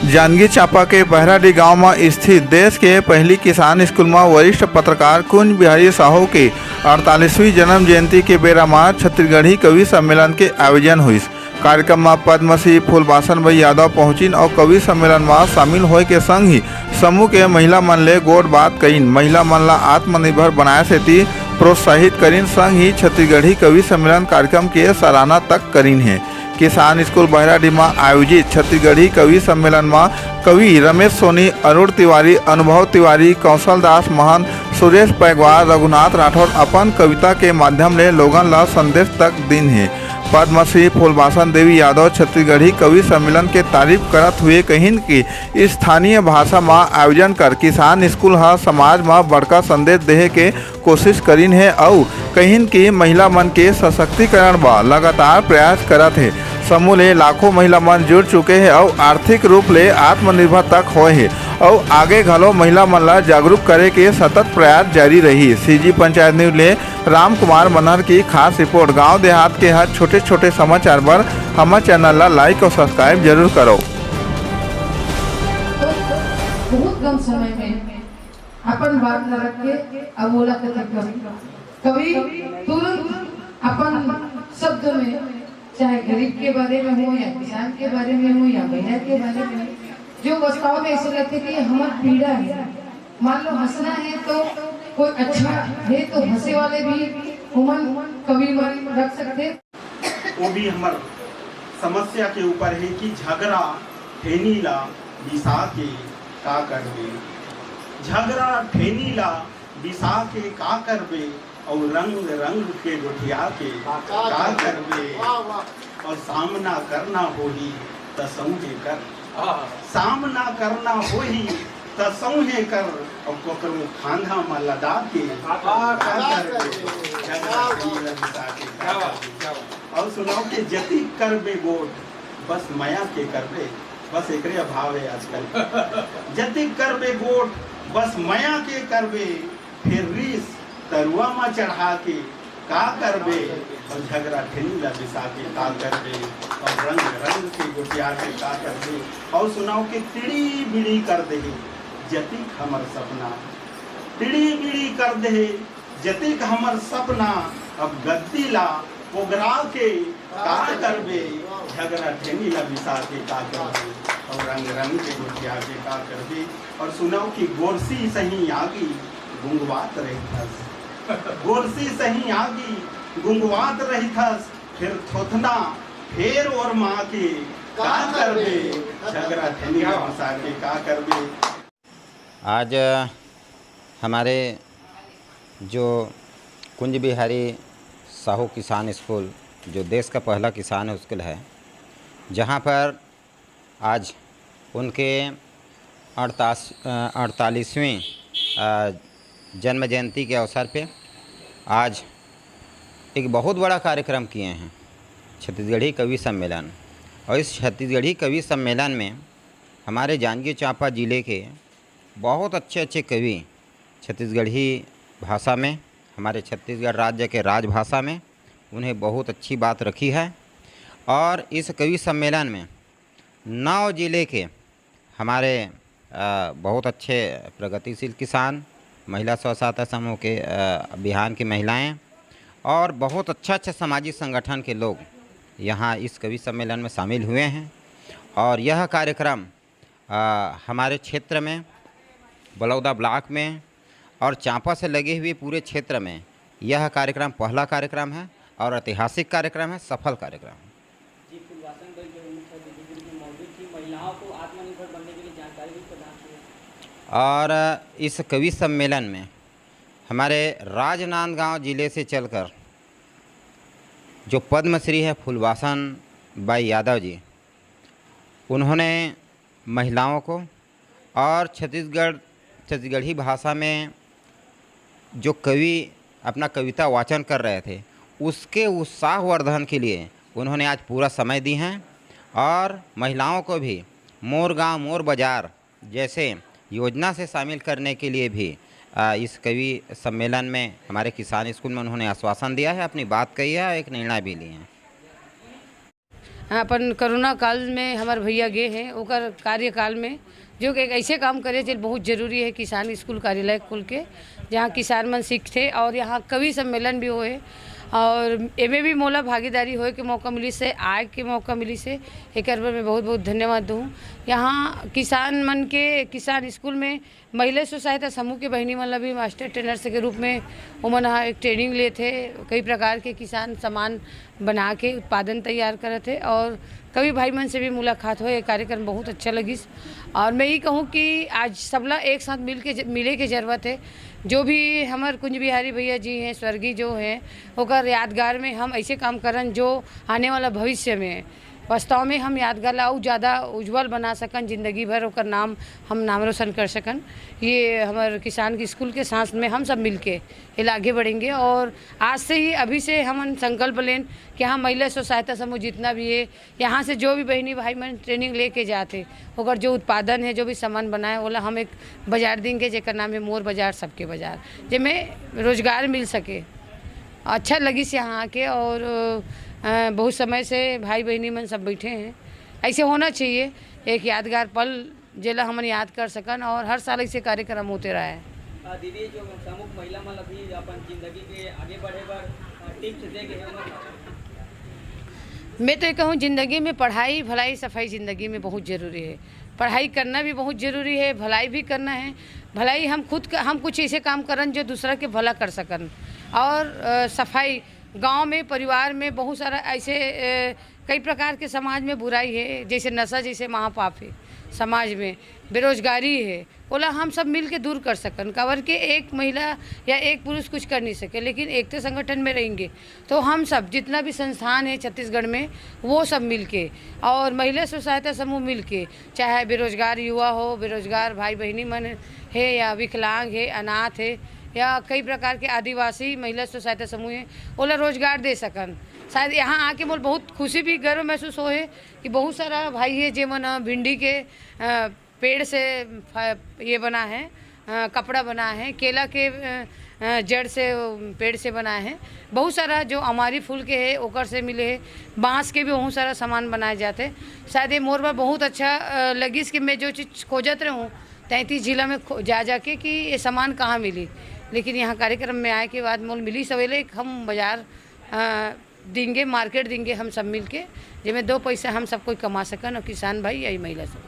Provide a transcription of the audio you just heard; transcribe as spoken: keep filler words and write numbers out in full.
जांजगीर चांपा के बहराडीह गांव म स्थित देश के पहली किसान स्कूल म वरिष्ठ पत्रकार कुंज बिहारी साहू के अड़तालीसवीं जन्म जयंती के बेरा म छत्तीसगढ़ी कवि सम्मेलन के आयोजन होइस। कार्यक्रम म पद्मश्री फूलबासन बाई यादव पहुंचिन अउ कवि सम्मेलन म शामिल होय के संग ही समूह के महिला मन ले गोठ बात कइन। महिला मन ल आत्मनिर्भर बनाए सेती प्रोत्साहित करिन, संग ही छत्तीसगढ़ी कवि सम्मेलन कार्यक्रम के सराहना तक करिन हे। किसान स्कूल बहराडीह म आयोजित छत्तीसगढ़ी कवि सम्मेलन म कवि रमेश सोनी, अरुण तिवारी, अनुभव तिवारी, कौशल दास महंत, सुरेश पैगवार, रघुनाथ राठौर अपन कविता के माध्यम ले लोगन ल संदेश तक दिन हे। पद्मश्री फूलबासन देवी यादव छत्तीसगढ़ी कवि सम्मेलन के तारीफ करत हुए कहिन कि स्थानीय भाषा म आयोजन कर किसान स्कूल ह समाज म बड़का संदेश देहे के कोशिश करिन हे अउ कहिन कि महिला मन के सशक्तिकरण बर लगातार प्रयास करत हे। समूह ले लाखों महिला मन जुड़ चुके हे अउ आर्थिक रूप ले आत्मनिर्भर तक होए हे अउ आगे घलो महिला मन ला जागरूक करे के सतत प्रयास जारी रही। सीजी पंचायत न्यूज ले राम कुमार मनहर की खास रिपोर्ट। गांव देहात के हर छोटे छोटे समाचार बर हमर चैनल ला लाइक अउ सब्सक्राइब जरूर करो। बहुत कम समय में अपन बात ला रख के अब ओला कथन कवि, कवि तुरंत अपन शब्द में, चाहे गरीब के बारे में हो या किसान के बारे में हो या महिला के बारे में, जो अवस्थाओं में ऐसे लगथे कि हमर पीड़ा है। मान लो हंसना है तो कोई अच्छा है तो हंसे वाले भी उमन कवि मन रख सकथे। वो भी हमर समस्या के ऊपर है कि झगरा ठेनी ला बिसा के का करबे, झगरा ठेनी ला बिसा के का करबे, अउ रंग रंग के गोठिया के का करबे, अउ सामना करना होही त सौंहे कर, सामना करना होही त सौंहे कर, अउ कोकरो खांधा म लदा के का करबे, झगरा ठेनी ला बिसा के का करबे। अउ सुनाओ के जतिक करबे गोठ, बस मया के करबे, बस एकरे अभाव है आजकल। जतिक करबे गोठ, बस मया के करबे, फेर रीस तरुआ म चढ़ा के का करबे, अउ झगरा ठेनी ला बिसा के का करबे, अउ रंग रंग के गोठिया के का करबे, अउ सुनाओ के तिड़ी बिड़ी कर देहे जतिक हमर सपना, तिड़ी बिड़ी कर देहे जतिक हमर सपना, अब गद्दी ला पोगरा के का करबे, झगरा ठेनी ला बिसा के का करबे, अउ रंग रंग के गोठिया के का करबे। अउ सुनाओ कि गोरसी सही आगी गुंगवात रहिथस, गोरसी सही आगी गुंगवात रहिथस, फेर थोथना फेर ओरमा के का करबे, झगरा ठेनी ला बिसा के का करबे। आज हमारे जो कुंज बिहारी साहू किसान स्कूल, जो देश का पहला किसान स्कूल है, जहाँ पर आज उनके अड़तास अड़तालीसवीं जन्म जयंती के अवसर पे आज एक बहुत बड़ा कार्यक्रम किए हैं, छत्तीसगढ़ी कवि सम्मेलन। और इस छत्तीसगढ़ी कवि सम्मेलन में हमारे जांजगीर चांपा ज़िले के बहुत अच्छे अच्छे कवि छत्तीसगढ़ी भाषा में, हमारे छत्तीसगढ़ राज्य के राजभाषा में उन्हें बहुत अच्छी बात रखी है। और इस कवि सम्मेलन में नौ जिले के हमारे बहुत अच्छे प्रगतिशील किसान, महिला स्व सहायता समूह के बिहान की महिलाएं और बहुत अच्छा अच्छा सामाजिक संगठन के लोग यहाँ इस कवि सम्मेलन में शामिल हुए हैं। और यह कार्यक्रम हमारे क्षेत्र में, बलौदा ब्लॉक में और चांपा से लगे हुए पूरे क्षेत्र में यह कार्यक्रम पहला कार्यक्रम है और ऐतिहासिक कार्यक्रम है, सफल कार्यक्रम है। जी, फुलवासन बल जो मुख्य अतिथि के रूप में मौजूद थी, महिलाओं को आत्मनिर्भर बनने के लिए जानकारी भी प्रदान की है। और इस कवि सम्मेलन में हमारे राजनांदगांव जिले से चलकर जो पद्मश्री है फुलवासन बाई यादव जी, उन्होंने महिलाओं को और छत्तीसगढ़ छत्तीसगढ़ी भाषा में जो कवि अपना कविता वाचन कर रहे थे, उसके उत्साहवर्धन के लिए उन्होंने आज पूरा समय दी हैं। और महिलाओं को भी मोर गांव मोर बाजार जैसे योजना से शामिल करने के लिए भी इस कवि सम्मेलन में हमारे किसान स्कूल में उन्होंने आश्वासन दिया है, अपनी बात कही है, एक निर्णय भी लिए हैं। अपन कोरोना काल में हमर भैया गे हैं, ओकर कार्यकाल में जो एक ऐसे काम करे जे बहुत जरूरी है किसान स्कूल कार्यालय खोल के, जहाँ किसान मन सीखथे और यहाँ कवि सम्मेलन भी होए और एमे भी मोला भागीदारी होए के मौका मिलिस हे, आए के मौका मिलिस हे, एकर बर मैं बहुत बहुत धन्यवाद दूँ। यहाँ किसान मन के किसान स्कूल में महिला स्व सहायता समूह के बहिनी मन ला भी मास्टर ट्रेनर्स के रूप में ओमन ह एक ट्रेनिंग लेथे, कई प्रकार के किसान सामान बना के उत्पादन तैयार करत हे और कवि भाई मन से भी मुलाकात होए। ये कार्यक्रम बहुत अच्छा लगिस और मैं ये कहूँ कि आज सबला एक साथ मिल के ज-, मिले के जरूरत है। जो भी हमर कुंज बिहारी भैया जी हैं, स्वर्गीय जो हैं, ओकर यादगार में हम ऐसे काम करन जो आने वाला भविष्य में वास्तव में हम यादगार ला अउ ज़्यादा उज्जवल बना सकन, जिंदगी भर ओकर नाम हम नाम रोशन कर सकन। ये हमर किसान के स्कूल के साथ में हम सब मिलके एला आगे बढ़ेंगे और आज से ही, अभी से हमन संकल्प लेन कि हाँ, महिला स्व सहायता समूह जितना भी है, यहाँ से जो भी बहिनी भाई मन ट्रेनिंग लेके जाते, ओकर जो उत्पादन है, जो भी सामान बनाए, ओला हम एक बाजार देंगे जेकर नाम है मोर बाजार, सबके बाजार, जेमे रोजगार मिल सके। अच्छा लगिस यहाँ आके और अ, बहुत समय से भाई बहिनी मन सब बैठे हैं। ऐसे होना चाहिए, एक यादगार पल जेला हमन याद कर सकन और हर साल ऐसे कार्यक्रम होते रहे। अ, दीदी, जो प्रमुख महिला मन अभी अपन जिंदगी के आगे बढ़े बर, अ, टिप्स दे गए हैं, ओमन मैं तो ये कहूँ, जिंदगी में पढ़ाई, भलाई, सफाई जिंदगी में बहुत जरूरी है। पढ़ाई करना भी बहुत जरूरी है, भलाई भी करना है। भलाई हम खुद का, हम कुछ ऐसे काम करन जो दूसरा के भला कर सकन। और अ, सफाई, गांव में, परिवार में बहुत सारा ऐसे अ, कई प्रकार के समाज में बुराई है, जैसे नशा जैसे महापाप है समाज में, बेरोजगारी है, ओला हम सब मिल के दूर कर सकन। काबर के एक महिला या एक पुरुष कुछ कर नहीं सके, लेकिन एकता संगठन में रहेंगे तो हम सब जितना भी संस्थान है छत्तीसगढ़ में, वो सब मिल के और महिला स्व सहायता समूह मिल के, चाहे बेरोजगार युवा हो, बेरोजगार भाई बहिनी मन है या विकलांग है, अनाथ है या कई प्रकार के आदिवासी महिला स्व सहायता समूह है, ओला रोजगार दे सकन। शायद यहाँ आके मोला बहुत खुशी भी गर्व महसूस होए कि बहुत सारा भाई है जेमन ह भिंडी के अ, पेड़ से फ-, ये बना है, अ, कपड़ा बना है, केला के अ, अ, जड़ से, अ, पेड़ से बना है, बहुत सारा जो अमारी फूल के है ओकर से मिले है, बांस के भी बहुत सारा सामान बनाए जाते। शायद ये मोर बर बहुत अच्छा अ, लगिस कि मैं जो चीज़ खोजत रहूँ तैंतीस जिला में खो-, जा जाके कि ये सामान कहाँ मिली, लेकिन यहाँ कार्यक्रम में आए के बाद मोल मिली सवेले एक हम बाजार अ, देंगे, मार्केट देंगे हम सब मिलके, जेमे दो पैसा हम सब कोई कमा सकन और किसान भाई या महिला सब।